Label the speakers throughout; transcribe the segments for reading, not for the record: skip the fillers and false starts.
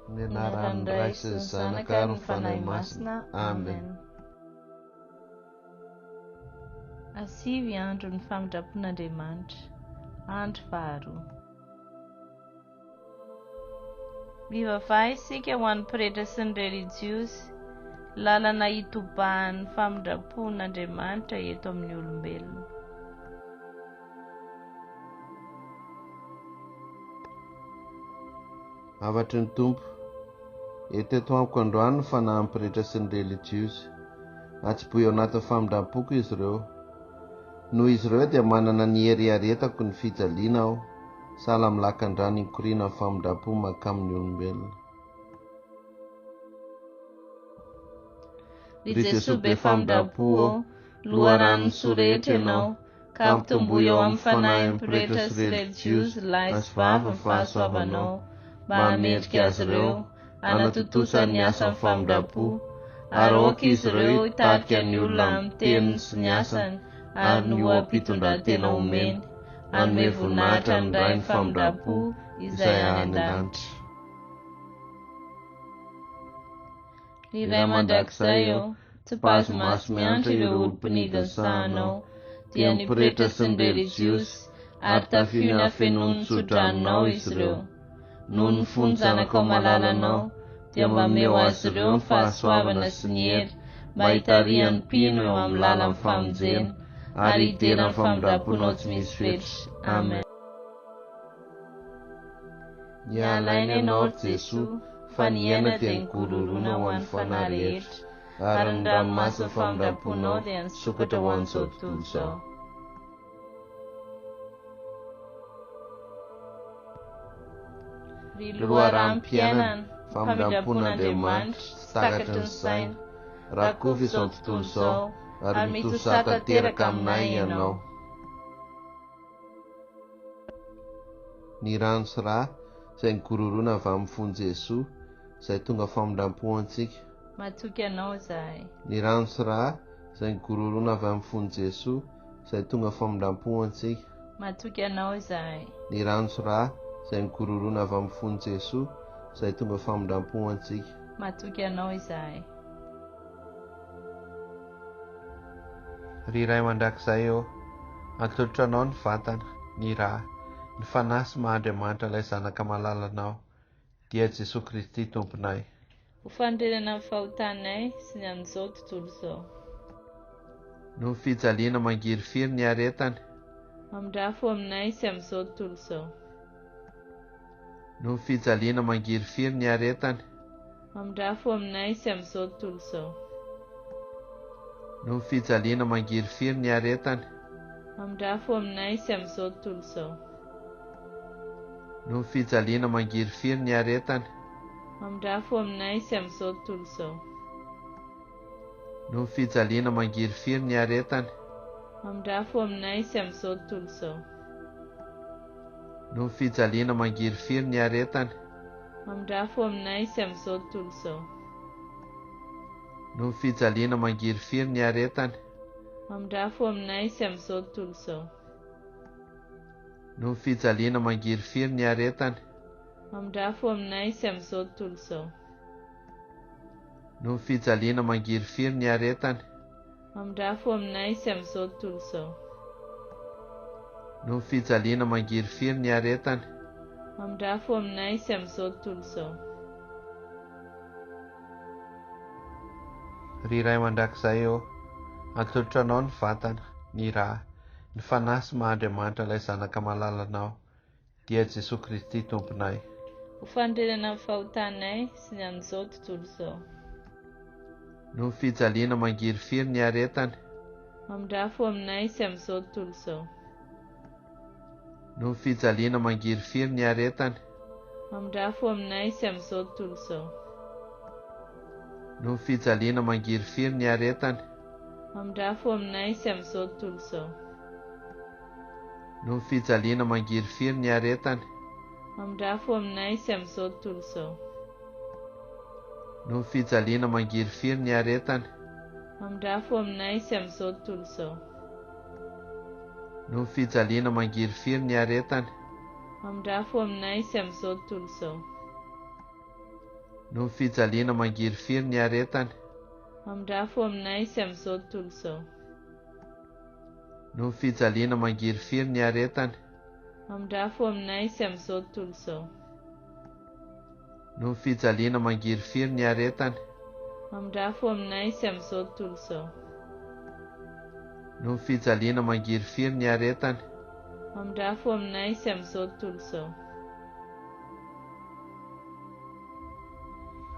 Speaker 1: Amin'ny anaran'ny Ray sy ny Zanaka ary ny Fanahy Masina. Amen.
Speaker 2: Asivy andro ny famindram-pon'Andriamanitra. Andro faharoa. Mivavaha isika ho an'ny pretra sy ny relijiozy, lalana hitobahan'ny famindram-pon'Andriamanitra eto amin'ny olombelona.
Speaker 1: Hafatry ny Tompo, Eto eto amiko androany ny fanahin'ny pretra sy ny relijiozy. Atsiboy ao anatin'ny famindram-poko izy ireo. Noho izy ireo dia manana ny hery hiaretako ny fijaliana aho, sahala amin'ny lakan-drano hikorianan'ny famindram-po mankamin'ny olombelona.
Speaker 2: Ry Jesoa be famindram-po ô, loharanon'ny soa rehetra Ianao, ka ampitomboy ao amin'ny fanahin'ny pretra sy relijiozy lahy sy vavy ny fahasoavanao, mba hahamendrika azy ireo hanatontosa ny asan'ny famindram-po, ary aoka izy ireo hitarika ny olona amin'ny teniny sy ny asany ary ny oha-pitondran-tena omeny, hanome voninahitra ny Rain'ny famindram-po izay any an-danitra. Ry Ray mandrakizay ô, tsipazo maso miantra ireo olom-pinidin'ny sahanao, dia ny pretra sy ny relijiozy, ary tafio ny hafenoan'ny tsodranonao izy ireo. Noho ny fon'ny Zanakao malalanao, dia mameho azy ireo ny fahasoavana sy ny hery mba hitarihan'ny mpino eo amin'ny lalan'ny famonjena, ary hidera ny famindram-ponao tsy misy fetra. Amen.
Speaker 1: Niala aina Ianao, ry Jesoa, fa ny aina dia nigororoana ho an'ny fanahy rehetra, ary ny ranomasin'ny famindram-ponao
Speaker 2: dia nisokatra ho an'izao tontolo izao. Ry
Speaker 1: loharanom-piainana, famindram-pon'Andriamanitra, tsy takatry ny saina, rakofy izao tontolo izao, ary mitosaha tanteraka aminay Ianao. Ny rano sy rà izay nigororoana avy amin'ny fon'i Jesoa, izay tonga famindram-po ho antsika.
Speaker 2: Matoky Anao izahay.
Speaker 1: Ny rano sy rà izay nigororoana avy amin'ny fon'i Jesoa, izay tonga famindram-po ho antsika.
Speaker 2: Matoky Anao izahay.
Speaker 1: Ny rano sy rà izay nigororoana avy amin'ny fon'i Jesoa, izay tonga famindram-po ho antsika.
Speaker 2: Matoky Anao izahay.
Speaker 1: Ry Ray mandrakizay ô, atolotro Anao ny vatana, ny rà, ny fanahy sy maha Andriamanitra ilay Zanaka malalanao, dia Jesoa Kristy Tomponay.
Speaker 2: Ho fanorenana ny fahotanay sy ny an'izao tontolo izao.
Speaker 1: Noho ny fijaliana mangirifiry niaretany.
Speaker 2: Mamindrafo aminay sy amin'izao tontolo izao.
Speaker 1: Noho ny fijaliana mangirifiry niaretany.
Speaker 2: Mamindrafo aminay sy amin'izao tontolo izao.
Speaker 1: Noho ny fijaliana mangirifiry niaretany.
Speaker 2: Mamindrafo aminay sy amin'izao tontolo izao.
Speaker 1: Noho ny fijaliana mangirifiry niaretany.
Speaker 2: Mamindrafo aminay sy amin'izao tontolo izao.
Speaker 1: Noho ny fijaliana mangirifiry niaretany.
Speaker 2: Mamindrafo aminay sy amin'izao tontolo izao.
Speaker 1: Noho ny fijaliana mangirifiry niaretany.
Speaker 2: Mamindrafo aminay sy amin'izao tontolo izao.
Speaker 1: Noho ny fijaliana mangirifiry niaretany.
Speaker 2: Mamindrafo aminay sy amin'izao tontolo izao.
Speaker 1: Noho ny fijaliana mangirifiry niaretany.
Speaker 2: Mamindrafo aminay sy amin'izao tontolo izao.
Speaker 1: Noho ny fijaliana mangirifiry niaretany.
Speaker 2: Mamindrafo aminay sy amin'izao tontolo izao.
Speaker 1: Noho ny fijaliana mangirifiry niaretany.
Speaker 2: Mamindrafo aminay sy amin'izao tontolo izao.
Speaker 1: Ry Ray mandrakizay ô, atolotro Anao ny vatana, ny rà, ny fanahy sy maha Andriamanitra ilay Zanaka malalanao, dia Jesoa Kristy Tomponay.
Speaker 2: Ho fanorenana ny fahotanay sy ny an'izao tontolo izao.
Speaker 1: Noho ny fijaliana mangirifiry niaretany.
Speaker 2: Mamindrafo aminay sy amin'izao tontolo izao.
Speaker 1: Noho ny fijaliana mangirifiry niaretany.
Speaker 2: Mamindrafo aminay sy amin'izao tontolo izao.
Speaker 1: Noho ny fijaliana mangirifiry niaretany.
Speaker 2: Mamindrafo aminay sy amin'izao tontolo izao.
Speaker 1: Noho ny fijaliana mangirifiry niaretany.
Speaker 2: Mamindrafo aminay sy amin'izao tontolo izao.
Speaker 1: Noho ny fijaliana mangirifiry niaretany.
Speaker 2: Mamindrafo aminay sy amin'izao tontolo izao.
Speaker 1: Noho ny fijaliana mangirifiry niaretany.
Speaker 2: Mamindrafo aminay sy amin'izao tontolo izao.
Speaker 1: Noho ny fijaliana mangirifiry niaretany.
Speaker 2: Mamindrafo aminay sy amin'izao tontolo izao.
Speaker 1: Noho ny fijaliana mangirifiry niaretany.
Speaker 2: Mamindrafo aminay sy amin'izao tontolo izao.
Speaker 1: Noho ny fijaliana mangirifiry niaretany.
Speaker 2: Mamindrafo aminay sy amin'izao tontolo izao.
Speaker 1: Noho ny fijaliana mangirifiry niaretany.
Speaker 2: Mamindrafo aminay sy amin'izao tontolo izao.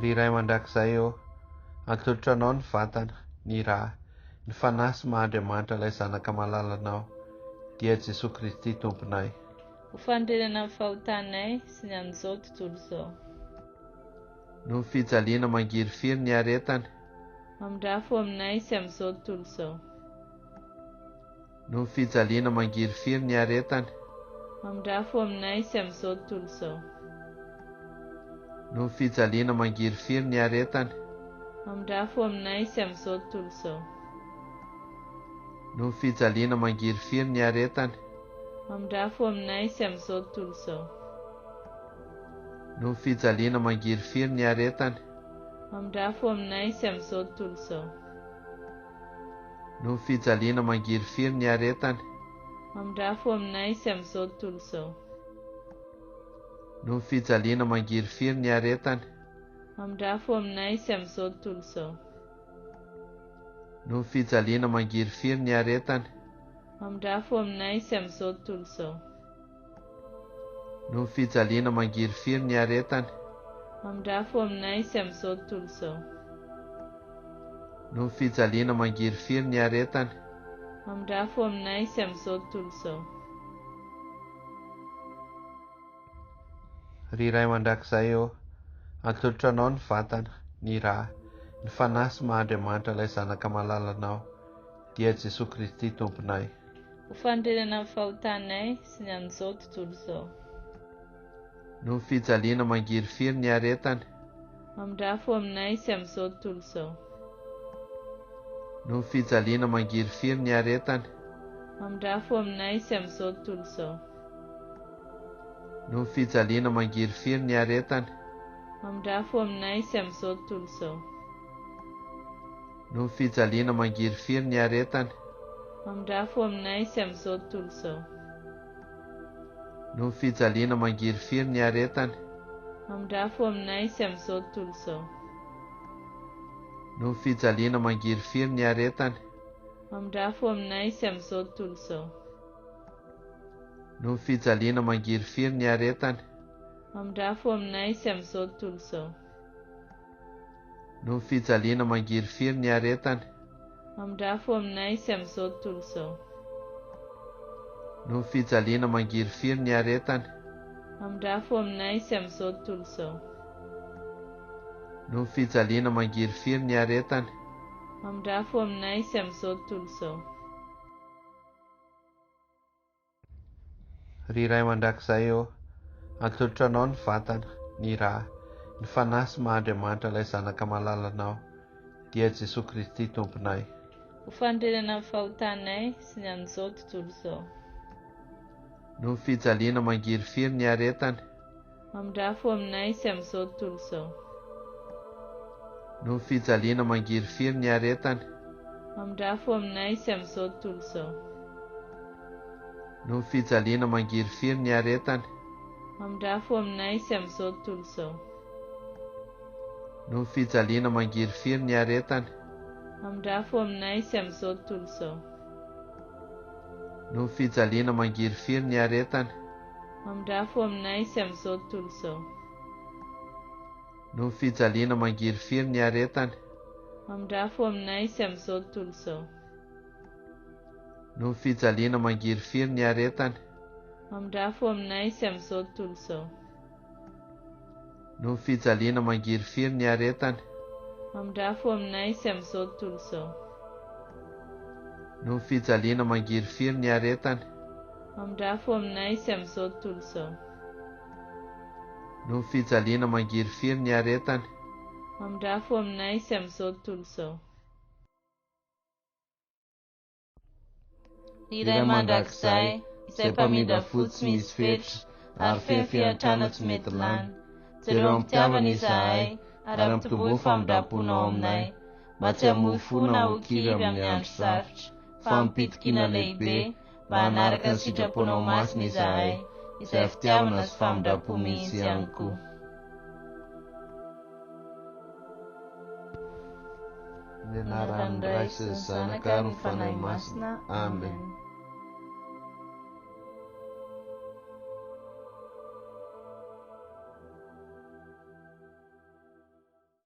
Speaker 1: Ry Ray mandrakizay ô, atolotro Anao ny vatana, ny ra, ny fanahy sy maha Andriamanitra ilay Zanaka malalanao, dia Jesoa Kristy Tomponay.
Speaker 2: Ho fanorenana ny fahotanay sy ny an'izao tontolo izao.
Speaker 1: Noho ny fijaliana mangirifiry niaretany.
Speaker 2: Mamindrafo aminay sy amin'izao tontolo izao.
Speaker 1: Noho ny fijaliana mangirifiry niaretany.
Speaker 2: Mamindrafo aminay sy amin'izao tontolo izao.
Speaker 1: Noho ny fijaliana mangirifiry niaretany.
Speaker 2: Mamindrafo aminay sy amin'izao tontolo izao.
Speaker 1: Noho ny fijaliana mangirifiry niaretany.
Speaker 2: Mamindrafo aminay sy amin'izao tontolo izao.
Speaker 1: Noho ny fijaliana mangirifiry niaretany.
Speaker 2: Mamindrafo aminay sy amin'izao tontolo izao.
Speaker 1: Noho ny fijaliana mangirifiry niaretany.
Speaker 2: Mamindrafo aminay sy amin'izao tontolo izao.
Speaker 1: Noho ny fijaliana mangirifiry niaretany.
Speaker 2: Mamindrafo aminay sy amin'izao tontolo izao.
Speaker 1: Noho ny fijaliana mangirifiry niaretany.
Speaker 2: Mamindrafo aminay sy amin'izao tontolo izao.
Speaker 1: Noho ny fijaliana mangirifiry niaretany.
Speaker 2: Mamindrafo aminay sy amin'izao tontolo izao.
Speaker 1: Noho ny fijaliana mangirifiry niaretany.
Speaker 2: Mamindrafo aminay sy amin'izao tontolo izao.
Speaker 1: Ry Ray mandrakizay ô, atolotro Anao ny vatana, ny ra, ny fanahy sy maha Andriamanitra ilay Zanaka malalanao, dia Jesoa Kristy Tomponay.
Speaker 2: Ho fanorenana ny fahotanay sy ny an'izao tontolo izao.
Speaker 1: Noho ny fijaliana mangirifiry niaretany.
Speaker 2: Mamindrafo aminay sy amin'izao tontolo izao.
Speaker 1: Noho ny fijaliana mangirifiry niaretany.
Speaker 2: Mamindrafo aminay sy amin'izao tontolo izao.
Speaker 1: Noho ny fijaliana mangirifiry niaretany.
Speaker 2: Mamindrafo aminay sy amin'izao tontolo izao.
Speaker 1: Noho ny fijaliana mangirifiry niaretany.
Speaker 2: Mamindrafo aminay sy amin'izao tontolo izao.
Speaker 1: Noho ny fijaliana mangirifiry niaretany.
Speaker 2: Mamindrafo aminay sy amin'izao tontolo izao.
Speaker 1: Noho ny fijaliana mangirifiry niaretany.
Speaker 2: Mamindrafo aminay sy amin'izao tontolo izao.
Speaker 1: Noho ny fijaliana mangirifiry niaretany.
Speaker 2: Mamindrafo aminay sy amin'izao tontolo izao.
Speaker 1: Noho ny fijaliana mangirifiry niaretany.
Speaker 2: Mamindrafo aminay sy amin'izao tontolo izao.
Speaker 1: Noho ny fijaliana mangirifiry niaretany.
Speaker 2: Mamindrafo aminay sy amin'izao tontolo izao.
Speaker 1: Noho ny fijaliana mangirifiry niaretany.
Speaker 2: Mamindrafo aminay sy amin'izao tontolo izao.
Speaker 1: Ry Ray mandrakizay ô, atolotro Anao ny vatana, ny ra, ny fanahy sy maha Andriamanitra ilay Zanaka malalanao, dia Jesoa Kristy Tomponay.
Speaker 2: Ho fanorenana ny fahotanay sy ny an'izao tontolo izao.
Speaker 1: Noho ny fijaliana mangirifiry niaretany.
Speaker 2: Mamindrafo aminay sy amin'izao tontolo izao.
Speaker 1: Noho ny fijaliana mangirifiry niaretany.
Speaker 2: Mamindrafo aminay sy amin'izao tontolo izao.
Speaker 1: Noho ny fijaliana mangirifiry niaretany.
Speaker 2: Mamindrafo aminay sy amin'izao tontolo izao.
Speaker 1: Noho ny fijaliana mangirifiry niaretany.
Speaker 2: Mamindrafo aminay sy amin'izao tontolo izao.
Speaker 1: Noho ny fijaliana mangirifiry niaretany.
Speaker 2: Mamindrafo aminay sy amin'izao tontolo izao.
Speaker 1: Noho ny fijaliana mangirifiry niaretany.
Speaker 2: Mamindrafo aminay sy amin'izao tontolo izao.
Speaker 1: Noho ny fijaliana mangirifiry niaretany.
Speaker 2: Mamindrafo aminay sy amin'izao tontolo izao.
Speaker 1: Noho ny fijaliana mangirifiry niaretany.
Speaker 2: Mamindrafo aminay sy amin'izao tontolo izao.
Speaker 1: Noho ny fijaliana mangirifiry niaretany.
Speaker 2: Mamindrafo aminay sy amin'izao tontolo izao.
Speaker 1: Noho ny fijaliana mangirifiry niaretany.
Speaker 2: Mamindrafo aminay sy amin'izao tontolo izao. Ry Ray mandrakizay, izay mpamindra fo tsy misy fetra ary feno fiantrana tsy mety lany, jereo am-pitiavana izahay Ary ampitomboy ny famindram-ponao aminay, mba tsy hamoy fo na ho kivy amin'ny andro sarotra, fa amim-pitokiana lehibe, mba hanaraka ny sitraponao masina izahay, izay fitiavana sy famindram-po mihitsy ihany koa.
Speaker 1: Ny anaran'ny Ray sy ny Zanaka ary ny Fanahy Masina. Amen.